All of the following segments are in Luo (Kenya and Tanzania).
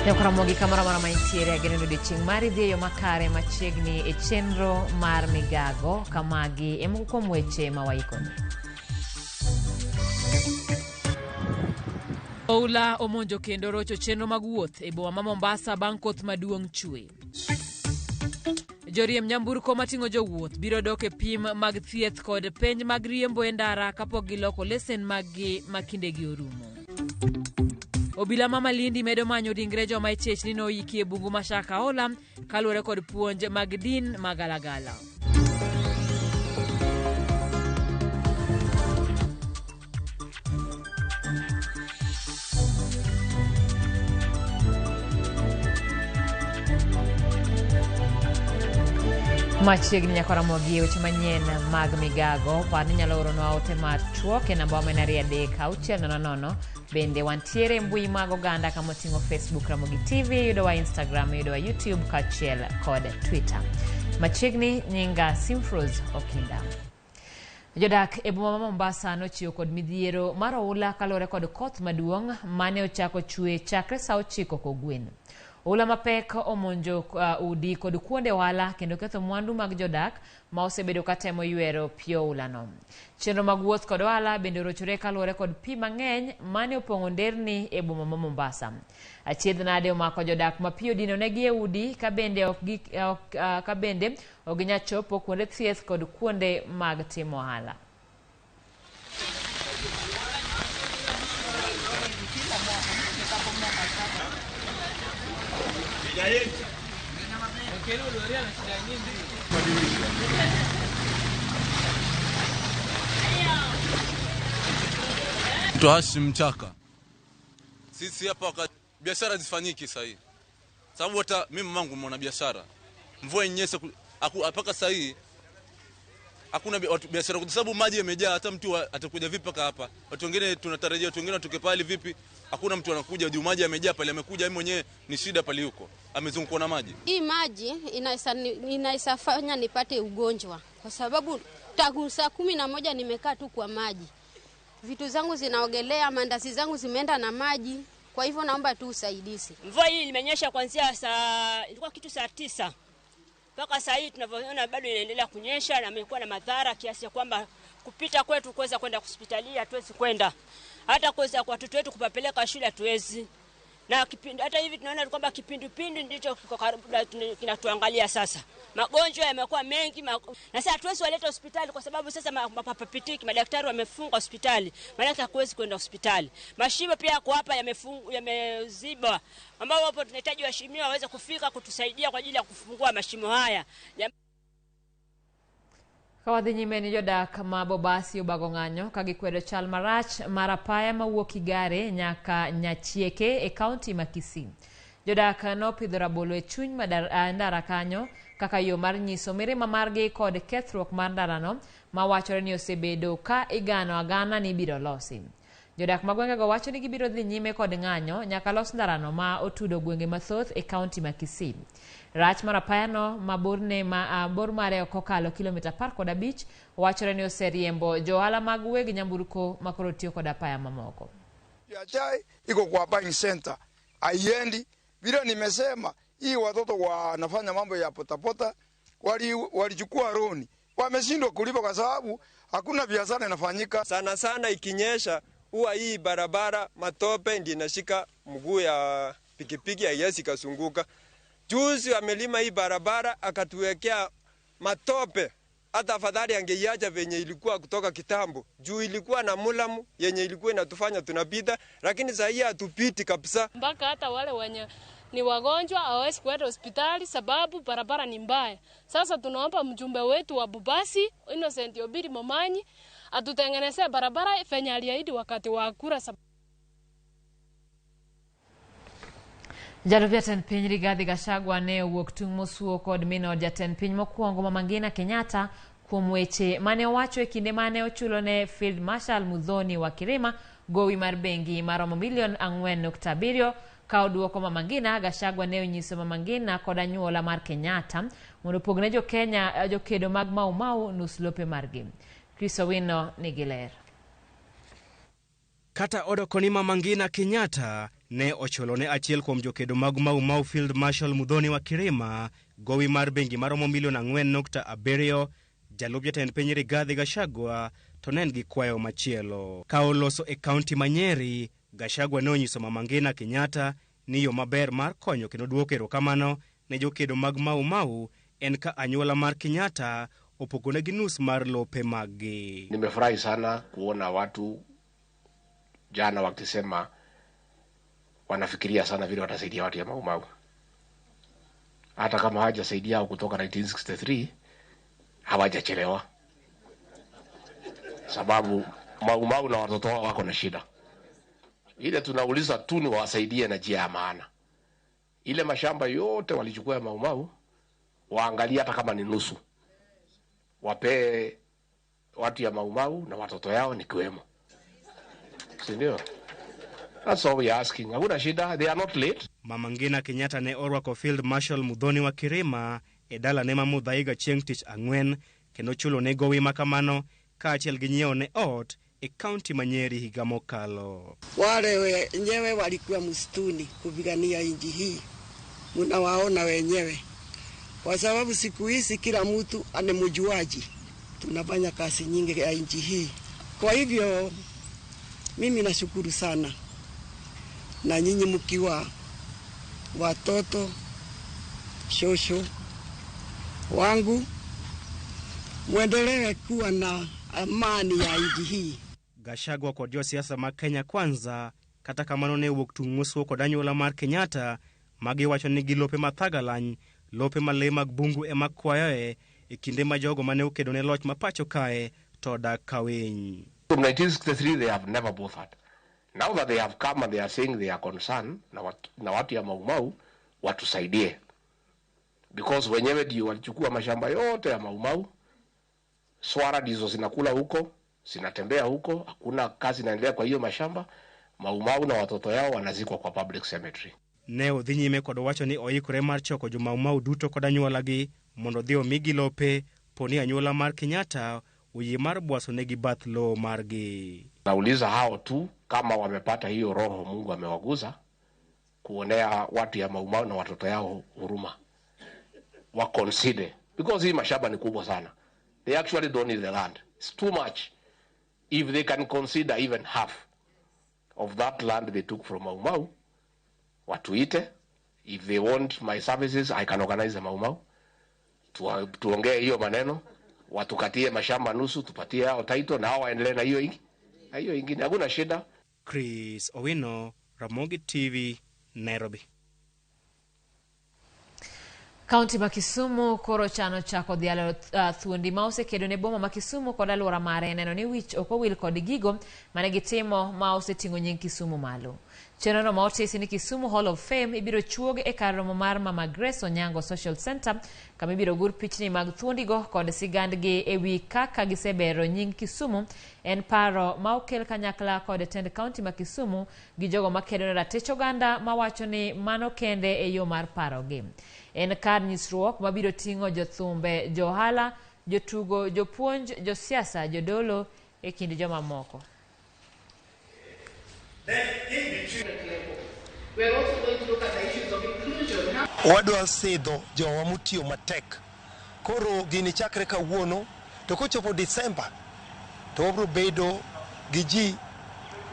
Nyakwaramogi kamoro amora ma intiere ageno ni odiochieng' mari dhi e yo makare machiegni e chenro mar migago kamagi e moko kuom weche ma waikoni. Oula omonjo kendo rocho chenro mag wuoth e boma ma Mombasa bang' koth maduong' chwe. Joriemb nyamburko mating'o jowuoth biro dok e pim mag thieth kod penj mag riembo e ndara kapok giloko lesen maggi ma kindegi orumo. Obila ma Malindi medo manyo ringre joma ichich ni noyiki e bungu ma Shakahola kaluwore kod puonj mag din ma galagala. Machiegni nyaka ramogi e weche manyien mag migago par ni inyalo oronwa ote machuok e namba wa ma en 23600. Bende wantiere e mbui mag oganda kama oting'o Facebook Ramogi TV, yudowa Instagram, yudowa YouTube kaachiel kod Twitter. Machiegni nyinga Simfrose Okinda. Jodak e boma ma Mombasa nochiwo kod midhiero mar oula kaluwore kod koth maduong' mane ochako chwe chakre saa ochiko kogwen. Oula mapek omonjo udi kod kuonde ohala kendo ketho mwandu mag jodak ma osebedo ka temo ywero pi oulano. Chenro mag wuoth kod ohala bende orochore kaluwore kod pi mang'eny mane opong'o nderni e boma ma Mombasa. Achiedh nade omako jodak ma pi odinonegi e udi ka bende ok gi, ok, ka bende ok ginyal chopo kuonde thieth kod kuonde mag timo ohala. Naitwa Hashim Chaka. Sisi hapa wakati biashara zifanyiki sasa hivi. Sababu hata mimi mamangu mwana biashara. Mvua inyeshe mpaka sasa hii hakuna watu biashara kwa sababu maji yamejaa, hata mtu atakuja vipi mpaka hapa? Watu wengine tunatarajia watu wengine watoke pale vipi? Hakuna mtu anakuja juu maji yamejaa pale, amekuja yeye mwenyewe ni shida pale yuko. Amezungukwa na maji. Hii maji inaweza fanya nipate ugonjwa kwa sababu tangu saa 11 nimekaa tu kwa maji. Vitu zangu zinaogelea, mandazi zangu zimeenda na maji. Kwa hivyo naomba tu usaidizi. Mvua hii imenyesha kuanzia saa, ilikuwa kitu saa 9. Mpaka saa hii tunavyoona bado inaendelea kunyesha na imekuwa na madhara kiasi ya kwamba kupita kwetu kuweza kwenda hospitali hatuwezi kwenda. Hata kuweza kwa watoto wetu kupapeleka shule hatuwezi. Na kipindi hata hivi tunaona kwamba kipindupindu ndicho kiko karibu na kinatuangalia sasa. Magonjwa yamekuwa mengi na sasa hatuwezi waleta hospitali kwa sababu sasa mapapapitiki, madaktari wamefunga hospitali. Maana hakuwezi kwenda hospitali. Mashimo pia yako hapa yameziba, ambao wapo tunahitaji waheshimiwa waweze kufika kutusaidia kwa ajili ya kufungua mashimo haya. Ka wadhi nyime ni jodak ma Bobasi obago ng'anyo ka gikwedo chal marach mar apaya mawuok Igare nyaka Nyachieke e kaunti ma Kisii. Jodak nopidho rabolo e chuny ndara kanyo kaka yo mar nyiso mirima margi kod kethruok mar ndarano ma wachore ni osebedo ka igano agana ni ibiro losi. Jodak ma gwengego wacho ni gibiro dhi nyime kod ng'anyo nyaka los ndarano ma otudo gwenge mathoth e kaunti ma Kisii. Rach mar apayano ma bor mare ok okalo kilomita 15 wachore ni oseriembo johala mag weg nyamburko ma koro tiyo kod apaya mamoko. Ya chai iko kwa buying center haiendi vile. Nimesema hii watoto wanafanya mambo ya potapota, walichukua loan wameshindwa kulipa kwa sababu hakuna biashara inafanyika. Sana sana ikinyesha huwa hii barabara matope ndio inashika mguu ya pikipiki, haiwezi kasunguka. Juzi amelima hii barabara akatuwekea matope. Hata afadhali angeiacha venye ilikuwa kutoka kitambo. Juu ilikuwa na mulamu yenye ilikuwa inatufanya tunapita, lakini saa hii hatupiti kabisa. Mpaka hata wale wenye ni wagonjwa hawawezi kwenda hospitali sababu barabara ni mbaya. Sasa tunaomba mjumbe wetu wa Bobasi Innocent Obiri Momanyi atutengenezee barabara venye aliahidi wakati wa kura. Jalup jatend piny Rigathi Gachagua ne owuok tung' mosuo kod min od jatend piny mokwongo Mama Ngina Kenyatta kuom weche mane owacho e kinde mane ochulo ne Field Marshal Muthoni wa Kirima gowi mar bengi maromo milion 4.7 ka oduoko Mama Ngina. Gachagua ne onyiso Mama Ngina kod anyuola mar Kenyatta mondo opogne jo-Kenya jokedo mag Mau Mau nus lope margi. Chris Owino nigi ler. Kata odoko ni Mama Ngina Kenyatta ne ochulo ne achiel kuom jokedo mag Mau Mau Field Marshal Muthoni wa Kirima gowi mar bengi maromo milion 4.7, jalup jatend piny Rigathi Gachagua to ne en gi kwayo machielo. Ka oloso e kaunti ma Nyeri, Gachagua ne onyiso Mama Ngina Kenyatta ni yo maber mar konyo kendo duoko erokamano ne jokedo mag Mau Mau en ka anyuola mar Kenyatta opogonegi nus mar lope maggi. Nimefurahi sana kuona watu jana wakisema wanafikiria sana vile watasaidia watu ya Mau Mau. Hata kama hawajasaidia hao kutoka 1963 hawajachelewa, sababu Mau Mau na watoto wao wako na shida. Ile tunauliza tu ni wawasaidie na njia ya maana. Ile mashamba yote walichukua ya Mau Mau, waangalie hata kama ni nusu, wapee watu ya Mau Mau na watoto yao nikiwemo, si ndio? That's all we are asking. Hakuna shida, they are not late. Mama Ngina Kenyatta ne orwako Field Marshal Muthoni wa Kirima e dalane ma Muthaiga chieng' tich ang'wen kendo chulo ne gowi ma kamano kaachiel gi nyiewo ne ot e kaunti ma Nyeri higa mokalo. Wale wenyewe walikuwa msituni kupigania nchi hii, mnawaona wenyewe, kwa sababu siku hizi kila mtu ni mjuaji. Tunafanya kazi nyingi ya nchi hii, kwa hivyo mimi nashukuru sana, na nyinyi mkiwa watoto shosho wangu, muendelee kuwa na amani ya nchi hii. Gachagua kod josiasa mag Kenya Kwanza kata kamano ne owuok tung' mosuo kod anyuola mar Kenyatta magiwacho ni gi lope ma thagalany, lope ma lee mag bungu ema kwayoe e kinde ma jogo mane okedo ne loch ma pacho kae to odak ka winy. From 1963 they have never bothered. Now that they have come and they are saying they are concerned na watu ya Mau Mau watusaidie, because wenyewe ndio walichukua mashamba yote ya Mau Mau. Swara ndizo zinakula huko, zinatembea huko, hakuna kazi inaendelea kwa hiyo mashamba. Mau Mau na watoto yao wanazikwa kwa public cemetery. Ne odhi nyime kod wacho ni oikore mar choko jo Mau Mau duto kod anyuolagi mondo odhi omigi lope poni anyuola mar Kenyatta oyie mar bwaso negi bath lowo margi. Nauliza hao tu kama wamepata hiyo roho Mungu amewaguza kuonea watu ya Mau Mau na watoto yao huruma, wa consider, because hii mashamba ni kubwa sana. They actually don't need the land, it's too much. If they can consider even half of that land they took from Mau Mau, watuite. If they want my services, I can organize the Mau Mau. Tuongee hiyo maneno, watukatie mashamba nusu, tupatie hao title na hao waendelee na hiyo ingi. Na hiyo ingine hakuna shida. Chris Owino, Ramogi TV, Nairobi. Kaunti ma Kisumu koro chano chako dhialo thuondi ma osekedo ne boma ma Kisumu kod alwora mare neno ni wich ok owil kod gigo mane gitimo ma oseting'o nying Kisumu malo. Chenrono ma otisi ni Kisumu Hall of Fame ibiro chuog e kar romo mar Mama Grace Onyango Social Center kama ibiro gur pichni mag thuondigo kod sigandgi ewi kaka gisebero nying Kisumu. En paro ma okel kanyakla kod tend kaunti ma Kisumu gi jogo makedo ne ratich oganda mawacho ni mano kende e yo mar parogi. En kar nyisruok mabiro ting'o jothumbe, johala, jotugo, jopuonj, josiasa, jodolo e kind jomamoko. Wadwa sidho jowa motiyo matek. Koro gini chakre kawuono to kochopo Disemba to wabro bedo gi ji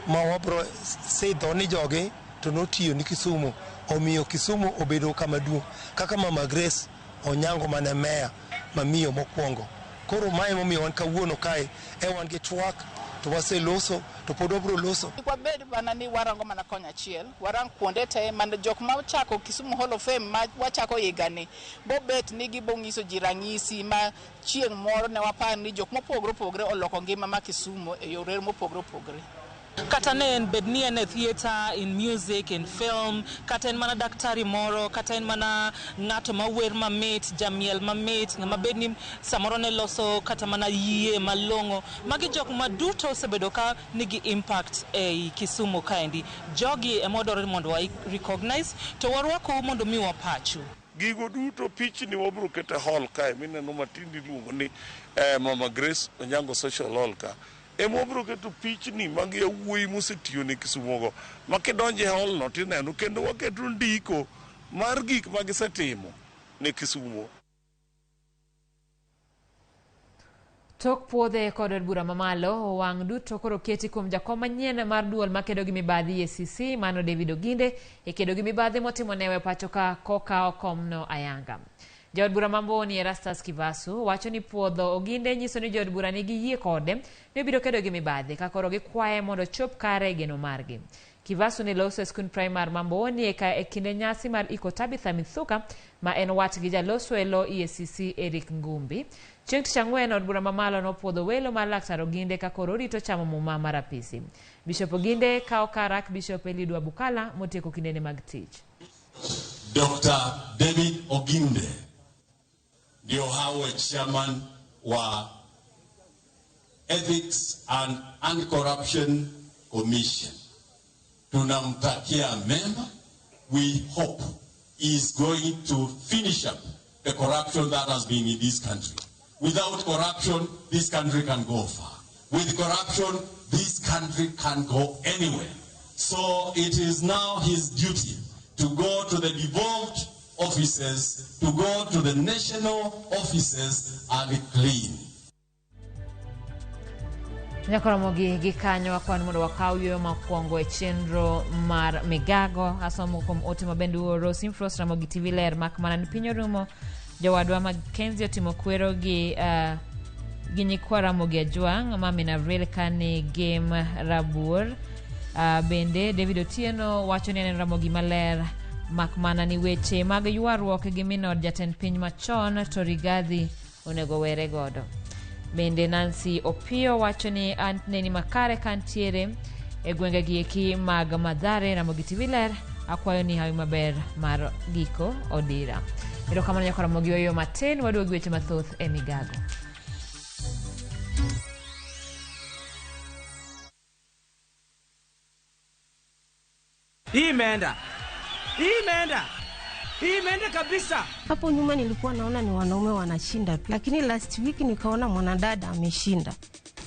ma wabro sidho ni jogi to notiyo ni Kisumu, omiyo Kisumu obedo kama duong' kaka Mama Grace Onyango mane meya mamiyo mokwongo. Koro mae momiyo wan kawuono kae e wan gi twak to waseloso to pod wabro loso. Wabed mana ni warango mana konya achiel, warang kuonde te man jok ma ochako Kisumu Hall of Fame ma wachako higani bobet ni gibonyiso ji ranyisi ma chieng' moro ne wapar ni jok mopogore opogore oloko ngima ma Kisumu e yore mopogore opogore. Kata ne en bed ni en e theatre, in music, in film, kata en mana daktari moro, kata en mana ng'ato mawer mamit, jamiel mamit, ng'ama bed ni samoro ne loso kata mana yie malong'o. Magi jok ma duto osebedo ka nigi impact ei Kisumu kaendi. Jogi ema dwarore mondo wa recognize to warwakou mondo mi wapachu. Gigo duto pichni wabro keto e hall kae mineno matindi iluongo ni Mama Grace Onyango Social Hall ka. Ema wabiro keto pichni mag yawuoyi mosetiyo ne Kisumo go ma kidonjo e hall no tineno kendo waketo ndiko mar gik ma gisetimo ne Kisumo. Tok puodhe kod od bura mamalo, wang' duto koro keti kuom jakom manyien mar duol makedo gi mibadhi EACC, mano David Oginde, e kedo gi mibadhi motimo newe pacho ka kokawo komno ayanga. Jaod bura ma Mboni Erastus Kivasu wacho ni puodho Oginde nyiso ni jood bura nigi yie kode ni obiro kedo gi mibadhi ka koro gikwaye mondo ochop kare e geno margi. Kivasu ne loso e skund primar ma Mboni eka e kinde nyasi mar iko Tabitha Mithuka ma en wat gi jaloso e lo EACC Eric Ngumbi. Chieng' tich ang'wen od bura mamalo nopuodho welo mar laktar Oginde ka koro orito chamo muma mar apisi. Bishop Oginde kawo kar Archbishop Eliud Wabukala motieko kindene mag tich. Dr. David Oginde ndio hawe chairman wa Ethics and Anti-Corruption Commission. Tunamtakia mema. We hope he is going to finish up the corruption that has been in this country. Without corruption, this country can go far. With corruption, this country can go anywhere. So it is now his duty to go to the devolved offices, to go to the national offices and clean. Nyakoromogi gi kanyo wakwan mondo wakaw yueyo mokwongo e chenro mar migago. Asomo kuom ote ma bende uoro Simfros Ramogi TV ler mak mana ni piny orumo. Jowadwa Mackenzie otimo kwero gi gi nyikwa Ramogi Ajwang' ma min Avril kani gem rabuor. Bende David Otieno wacho ni en Ramogi maler mak mana ni weche mag ywaruok gi min od jatend piny machon to Rigathi onego were godo. Bende Nancy Opiyo wacho ni an neni makare kantiere e gwenge gi eki mag Mathare. Ramogi TV ler akwayo ni hawi maber mar giko odira. Erokamano nyaka Ramogi oyo matin waduogo gi weche mathoth e migago. Hii imeenda. Hii imeenda. Hii imeenda kabisa. Hapo nyuma nilikuwa naona ni wanaume wanashinda, lakini last week nikaona mwanadada ameshinda.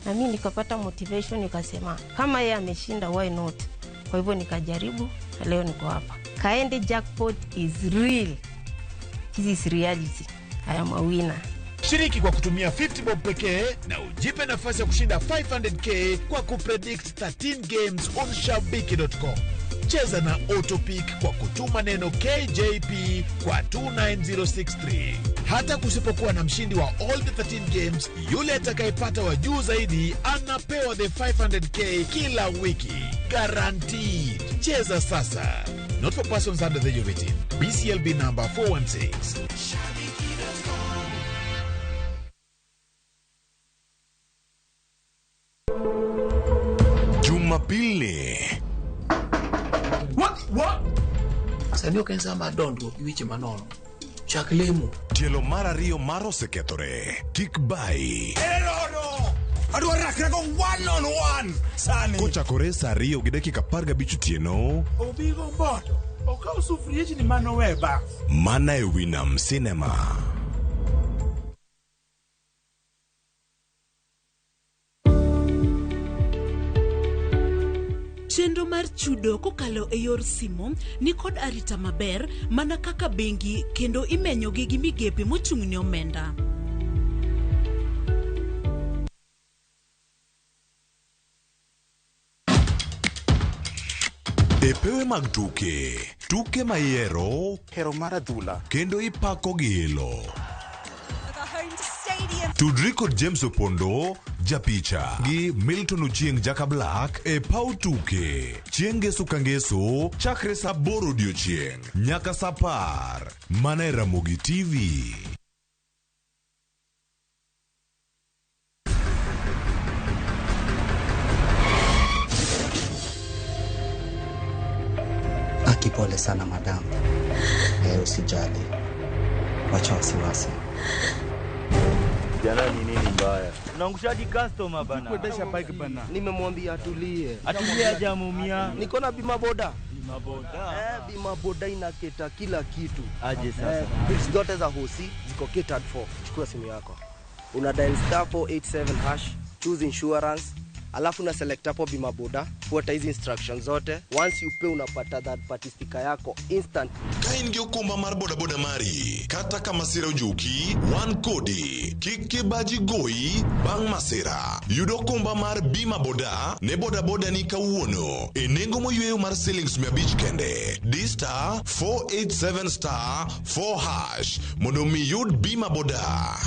Na mimi nikapata motivation, nikasema kama yeye ameshinda why not? Kwa hivyo nikajaribu na leo niko hapa. Kaende jackpot is real. This is reality. I am a winner. Shiriki kwa kutumia 50 bob pekee na ujipe nafasi ya kushinda 500k kwa kupredict 13 games on shabiki.com. Cheza na Autopick kwa kutuma neno KJP kwa 29063. Hata kusipokuwa na mshindi wa all the 13 games, yule atakayepata wa juu zaidi anapewa the 500k kila wiki. Guaranteed. Cheza sasa. Not for persons under the age of 18. BCLB number 416. Jumapili. What? What? Sani ok en sa mar dondruok gi weche manono. Chak lemo. Tielo mar ariyo mar osekethore. Kik bai. Adwa rakra go one on one sani. Kochakore saa 2:15 otieno. Obigo mboto. Okaw sufriechni manowe bas. Mana e Winam Cinema. Chenro mar chudo kokalo e yor simo ni kod arita maber mana kaka bengi kendo imenyogi gi migepe mochung' ne omenda. E pewe mag tuke, tuke ma ihero, hero mar adhula, kendo ipako gi ilo. Tudri kod James Opondo, japicha, gi Milton Ochieng' Jaka Black e paw tuke. Chieng' ngeso ka ngeso, chakre saa 8 odiochieng' nyaka saa 10. Mana e Ramogi TV. Aki, pole sana madam. Usijali. Wacha wasiwasi. Jana ni nini mbaya? Unaangushaji customer bana. Kuendesha bike bana. Nimemwambia atulie. Atulie hajamuumia. Niko na bima boda. Bima boda. Bima boda inaketa kila kitu. Aje sasa. Bills zote za hosi ziko catered for. Chukua simu yako. Una dial star 487 hash, choose insurance, Alafu na select hapo bima boda, fuata hizi instructions zote. Once you pay unapata third party sticker yako instant. Ka in gi okumba mar bodaboda mari, kata ka masira ojuki, wan kodi. Kik kibaji goyi bang' masira. Yud okumba mar bima boda ne bodaboda ni kawuono e nengo moyweyo mar silings 500 kende. Di star 487 star 4 hash mondo mi yud bima boda.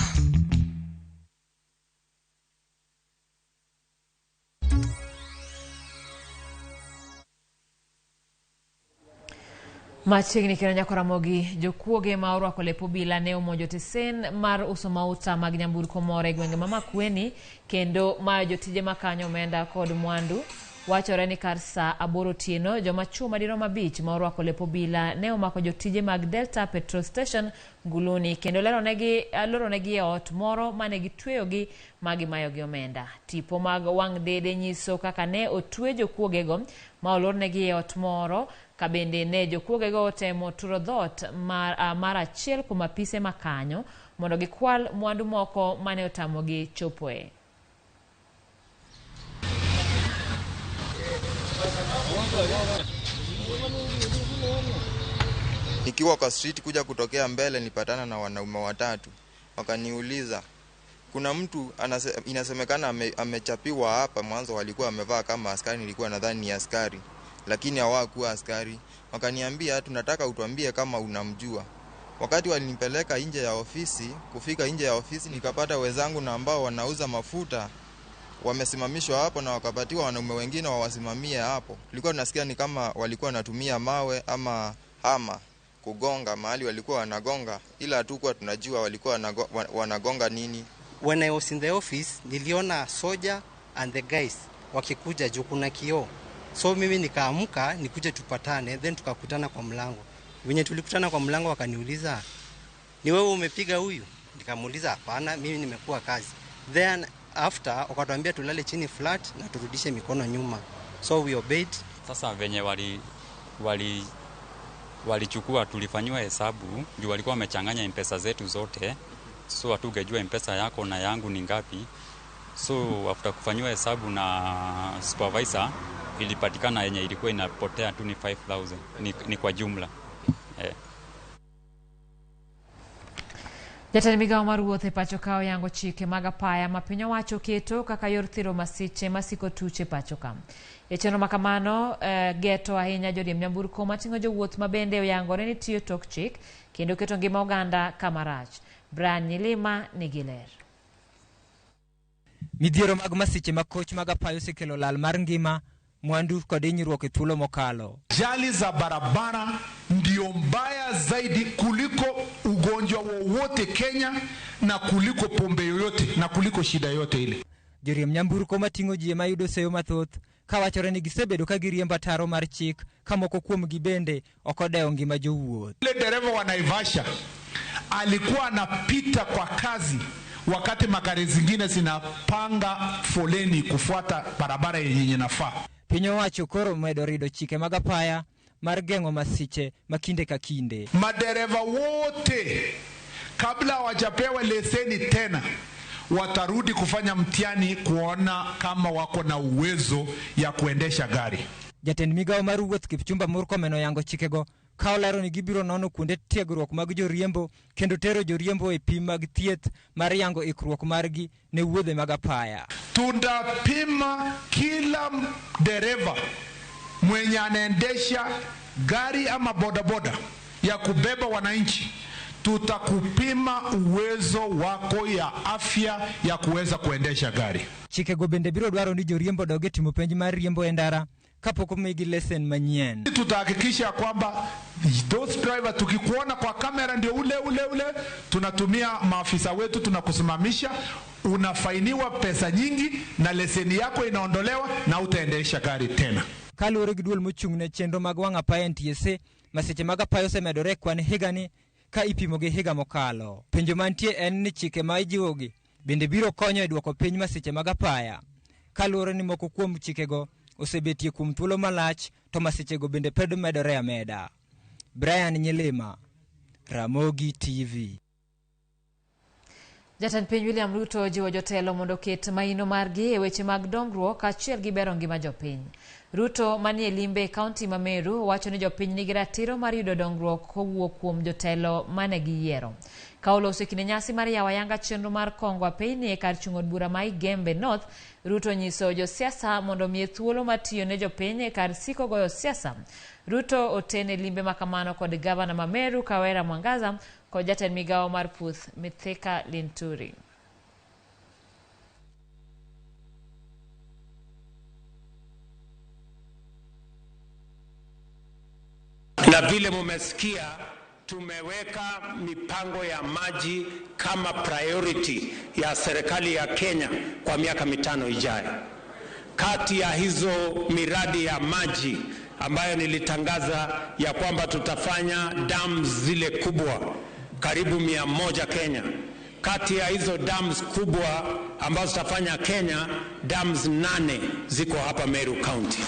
Machiegni kendo nyako Ramogi, jokuoge ma orwako lep obila ne omonjo tesen mar uso mauta mag nyamburko moro e gwenge ma Makueni kendo mayo jotije makanyo omenda kod mwandu. Wachore ni kar saa 8 otieno, joma chwo madirom 5 ma orwako lep obila ne omako jotije mag Delta Petrol Station Nguluni kendo loronegi e ot moro mane gitweyogi ma gimayogi omenda. Tipo mag wang' dede nyiso kaka ne otwe jokuogego ma olornegi e ot moro ka bende ne jokuogego otemo turo dhoot mar achiel kuom apise makanyo mondo gikwal mwandu moko mane otamogi chopoe. Nikiwa kwa street kuja kutokea mbele nilipatana na wanaume watatu. Wakaniuliza kuna mtu inasemekana amechapiwa hapa. Mwanzo walikuwa wamevaa kama askari, nilikuwa nadhani ni askari, lakini hawakuwa askari. Wakaniambia tunataka utuambie kama unamjua. Wakati walinipeleka nje ya ofisi, kufika nje ya ofisi nikapata wenzangu na ambao wanauza mafuta wamesimamishwa hapo na wakapatiwa wanaume wengine wawasimamie hapo. Tulikuwa tunasikia ni kama walikuwa wanatumia mawe ama hama kugonga mahali walikuwa wanagonga, ila hatukuwa tunajua walikuwa wanagonga nini. When I was in the office niliona soja and the guys wakikuja juu kuna kioo. So mimi nikaamka nikuje tupatane, then tukakutana kwa mlango. Wenye tulikutana kwa mlango wakaniuliza, ni wewe umepiga huyu? Nikamuuliza hapana, mimi nimekuwa kazi. Then after wakatuambia tulale chini flat na turudishe mikono nyuma. So we obeyed. Sasa venye walichukua tulifanywa hesabu juu walikuwa wamechanganya M-Pesa zetu zote. So hatungejua M-Pesa yako na yangu ni ngapi. So after kufanywa hesabu na supervisor ilipatikana yenye ilikuwa inapotea tu ni 5,000 ni kwa jumla. Jatend migao mar wuoth e pacho ka oyango chike mag apaya ma piny owacho keto kaka yor thiro masiche masiko tuche pacho ka. E chenro makamano geto ahinya joriemb nyamburko mating'o jowuoth ma bende oyangore ni tiyo tok chik kendo keto ngima oganda kama rach. Brian Nyilima nigi ler. Midhiero mag masiche ma koch mag apaya osekelo lal mar ngima, mwandu kod hinyruok e thuolo mokalo. Ajali za barabara ndio mbaya zaidi kuliko ugonjwa wowote Kenya na kuliko pombe yoyote na kuliko shida yote ile. Joriemb nyamburko mating'o ji ema yudo seyo mathoth kawachore ni gisebedo ka giriembo ataro mar chik ka moko kuomgi bende ok odewo ngima jowuoth. Yule dereva wa Naivasha alikuwa anapita kwa kazi wakati magari zingine zinapanga foleni kufuata barabara yenye inafaa. Piny owacho koro medo rido chike mag apaya mar geng'o masiche ma kinde ka kinde. Madereva wote kabla hawajapewa leseni tena watarudi kufanya mtihani kuona kama wako na uwezo ya kuendesha gari. Jatend migao mar wuoth Kipchumba Murkomen oyango chikego ka olero ni gibiro nono kuonde tiegruok mag joriembo kendo tero joriembo e pim mag thieth mar yango ikruok margi ne wuodhe mag apaya. Tutapima kila dereva mwenye anaendesha gari ama bodaboda ya kubeba wananchi. Tutakupima uwezo wako ya afya ya kuweza kuendesha gari. Chikego bende biro dwaro ni joriembo dog e timo penj mar riembo e ndara kapok omigi lesen manyien. Tutahakikisha kwamba those driver tukikuona kwa kamera ndio ule ule ule, tunatumia maafisa wetu tunakusimamisha, unafainiwa pesa nyingi na leseni yako inaondolewa na utaendesha gari tena. Kaluwore gi duol mochung' ne chenro mag wang' apaya NTSA, masiche mag apaya osemedore e kwan higani ka ipimo gi higa mokalo. Penjo mantie en ni chike ma ijiwogi bende biro konyo e duoko piny masiche mag apaya. Kaluwore ni moko kuom chikego osebetie kuom thuolo malach to masichego bende pod medore ameda. Brian Nyilima, Ramogi TV. Jatend piny William Ruto ojiwo jotelo mondo oket maino margi e weche mag dongruok kaachiel gi bero ngima jopiny. Ruto manie limbe e kaunti ma Meru wacho ni jopiny nigi ratiro mar yudo dongruok kowuok kuom jotelo mane giyiero. Ka oloso e kinde nyasi mar yawo ayanga chenro mar kongo apeyni e kar chung' od bura ma Igembe North, Ruto onyiso josiasa mondo omiye thuolo mar tiyo ne jopiny kar siko goyo siasa. Ruto otene limbe makamano kod gavana ma Meru Kawera Mwangaza kod jatend migawo mar puth Mithika Linturi. Na vile mumesikia, tumeweka mipango ya maji kama priority ya serikali ya Kenya kwa miaka 5 ijayo. Kati ya hizo miradi ya maji ambayo nilitangaza ya kwamba tutafanya dams zile kubwa karibu 100 Kenya. Kati ya hizo dams kubwa ambazo tutafanya Kenya, dams 8 ziko hapa Meru County.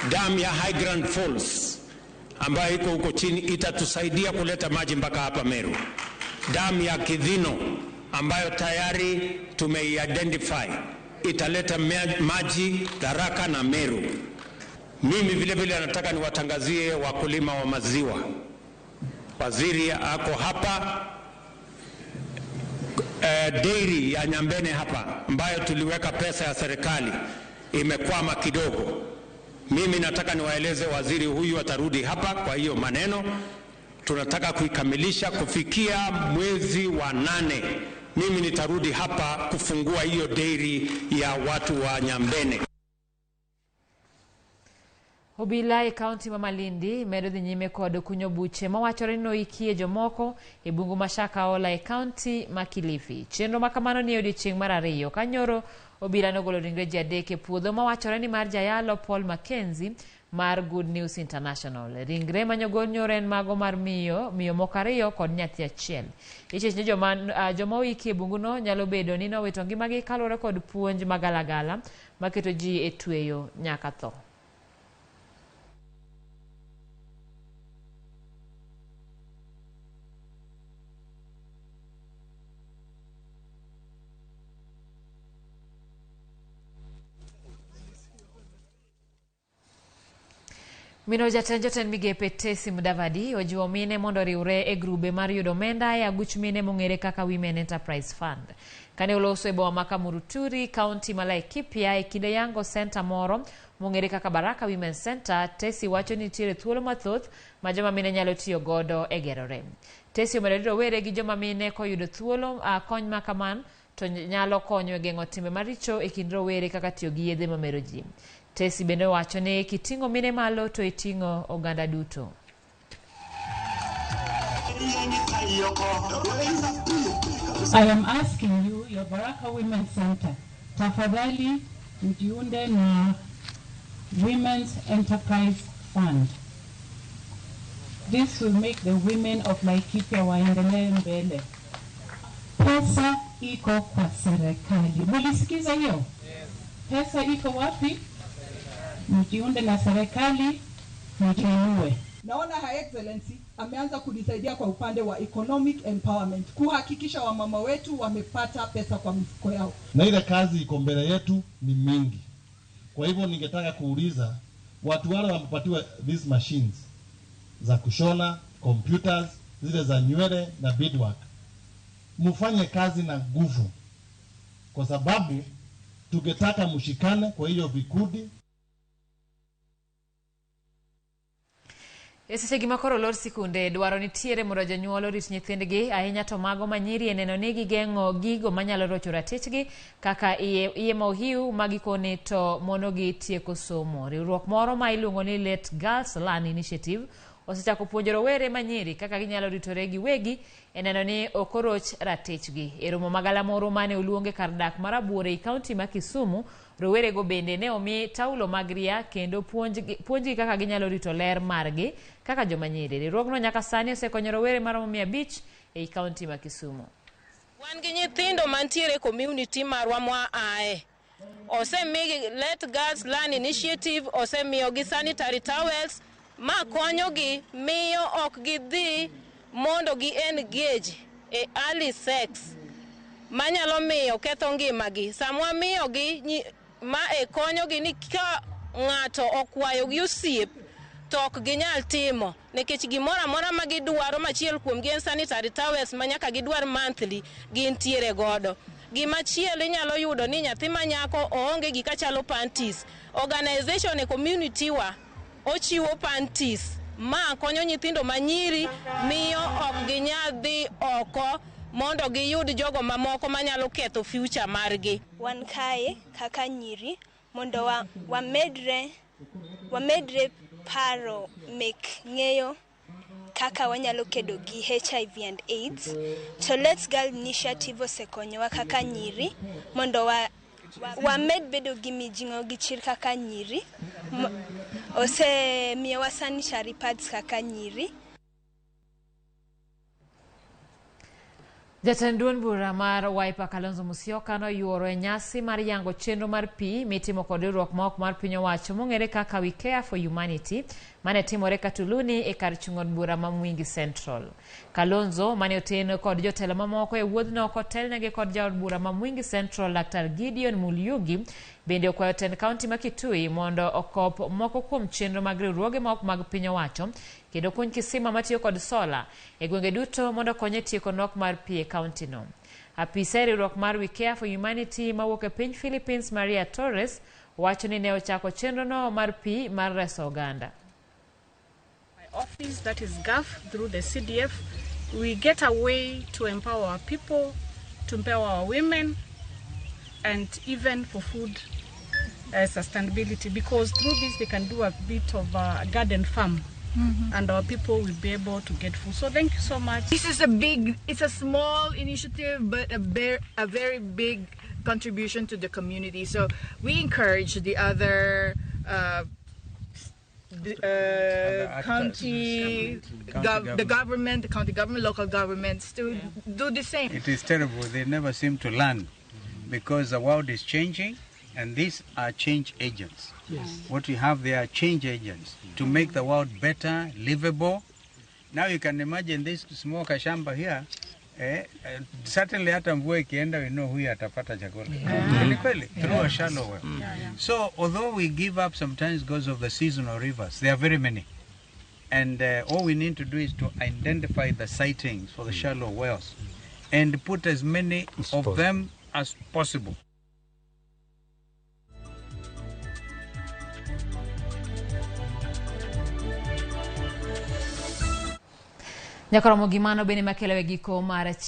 Dam ya High Grand Falls ambayo iko huko chini itatusaidia kuleta maji mpaka hapa Meru. Dam ya Kidhino ambayo tayari tumeidentify italeta maji Tharaka na Meru. Mimi vile vile nataka niwatangazie wakulima wa maziwa. Waziri ako hapa. Dairy ya Nyambene hapa ambayo tuliweka pesa ya serikali imekwama kidogo. Mimi nataka niwaeleze waziri huyu atarudi hapa kwa hiyo maneno. Tunataka kuikamilisha kufikia mwezi wa 8. Mimi nitarudi hapa kufungua hiyo dairy ya watu wa Nyambene. Obila e kaunti ma Malindi medo dhi nyime kod kunyo buche mawachore ni noikie jomoko e bungu ma Shakahola e kaunti ma Kilifi. Chenro ma kamano ni e odiechieng' mar 2 ka nyoro obila nogolo ringre ji 3 e puodho mawachore ni mar jayalo Paul Mackenzie mar Good News International. Ringre manyogol nyoro en mago mar miyo moko 2 kod nyathi achiel. Ichich ni joma oiki e bunguno nyalo bedo ni nowito ngimagi kaluwore kod puonj magalagala maketo ji e tweyo nyaka tho. Mino jatend jotend migepe Tesi Mudavadi ojiwo mine mondo oriwre e grube mar yudo omenda e aguch mine mong'ere kaka Women Enterprise Fund. Kane oloso e boma ma Kamuruturi, kaunti ma Laikipia e kinde yango senta moro mong'ere kaka Baraka Women Center, Tesi wacho ni nitiere thuolo mathoth ma joma mine nyalo tiyo godo e gerore. Tesi omedo ni rowere gi joma mine koyudo thuolo kony ma kamano to nyalo konyo e geng'o timbe maricho e kind rowere kaka tiyo gi yedhe mamero ji. Tesi bende wacho ni kiting'o mine malo to iting'o oganda duto. I am asking you, your Baraka Women's Center, tafadhali mjiunde na Women's Enterprise Fund. This will make the women of Laikipia waendelee mbele. Pesa iko kwa serikali. Mulisikiza hiyo? Pesa iko wapi? Mjiunde na serikali, mjiinue. Naona Her Excellency ameanza kunisaidia kwa upande wa economic empowerment, kuhakikisha wamama wetu wamepata pesa kwa mifuko yao. Na ile kazi iko mbele yetu ni mingi. Kwa hivyo ningetaka kuuliza watu wale wamepatiwa these machines za kushona, computers, zile za nywele na beadwork, mufanye kazi na nguvu, kwa sababu tungetaka mshikane kwa hiyo vikundi. E seche gi makoro olor sikunde, dwaro nitiere mondo jonyuol orit nyithindgi ahinya to mago manyiri e neno ni gigeng'o gigo manyalo rocho ratichgi kaka iye ma ohiu ma gikone to monogi tieko somo. Riwruok moro ma iluongo ni Let Girls Learn Initiative osechako puonjo rowere manyiri kaka ginyalo ritore giwegi e neno ni ok oroch ratichgi. E romo magalamoro mane oluonge kar dak mar Abuor ei kaunti ma Kisumu, rowerego bende ne omi taulo mag ria kendo puonjgi kaka ginyalo rito ler margi kaka joma nyiri. Riwruogno nyaka sani osekonyo rowere maromo 500 ei kaunti ma Kisumu. Wan gi nyithindo mantiere e community marwa mwa ae. Osemigi Let Girls Learn Initiative osemiyogi sanitary towels ma konyogi miyo ok gidhi mondo gi engage e early sex manyalo miyo ketho ngimagi. Sama wamiyogi ma e konyogi ni ka ng'ato okwayo gi osiep to ok ginyal timo nikech gimoro amora ma gidwaro machiel kuomgi en sanitary towels ma nyaka gidwar monthly gintiere godo. Gimachielo inyalo yudo ni nyathi ma nyako oonge gika chalo panties. Organization e community wa ochiwo panties ma konyo nyithindo manyiri miyo ok ginyal dhi oko mondo giyud jogo mamoko manyalo ketho future margi. Wan kae kaka nyiri mondo wamedre paro mek ng'eyo kaka wanyalo kedo gi HIV and AIDS. To Let's Girl Initiative osekonyowa kaka nyiri mondo wamed bedo gi mijing'o gi chir kaka nyiri. Osemiyowa sanitary pads kaka nyiri. Jatend duond bura mar Wiper Kalonzo Musyoka noyuoro e nyasi mar yango chenro mar pi mitimo kod riwruok ma ok mar piny owacho mong'ere kaka We Care for Humanity mane timore Katuluni e kar chung' od bura ma Mwingi Central. Kalonzo mane oten kod jotelo mamoko e wuodhno kotelnegi kod jaod bura ma Mwingi Central Dr. Gideon Mulyugi bende okwayo tend kaunti ma Kitui mondo okop moko kuom chenro mag riwruoge ma ok mag piny owacho kendo kuny kisima matiyo kod sola e gwenge duto mondo okony e tieko nok mar pi e kaunti no. Apisa e riwruok mar We Care for Humanity mawuok e piny Philippines Maria Torres wacho ni ne ochako chenro no mar pi mar reso oganda. Office, that is GAF, through the CDF, we get a way to empower our people, to empower our women, and even for food sustainability, because through this they can do a bit of a garden farm. Mm-hmm. And our people will be able to get food. So thank you so much. This is it's a small initiative, but a very big contribution to the community. So we encourage the other county government, the county government, local governments to do the same. It is terrible. They never seem to learn because the world is changing, and these are change agents. Yes. What we have there are change agents to make the world better, livable. Now you can imagine this small kashamba here. Certainly hata mvua ikienda, we know huyu atapata chakula. Kweli kweli, through a shallow well. So although we give up sometimes because of the seasonal rivers, there are very many. And all we need to do is to identify the sightings for the shallow wells and put as many of them as possible. Nyakoromo gimano bende makelo e giko mar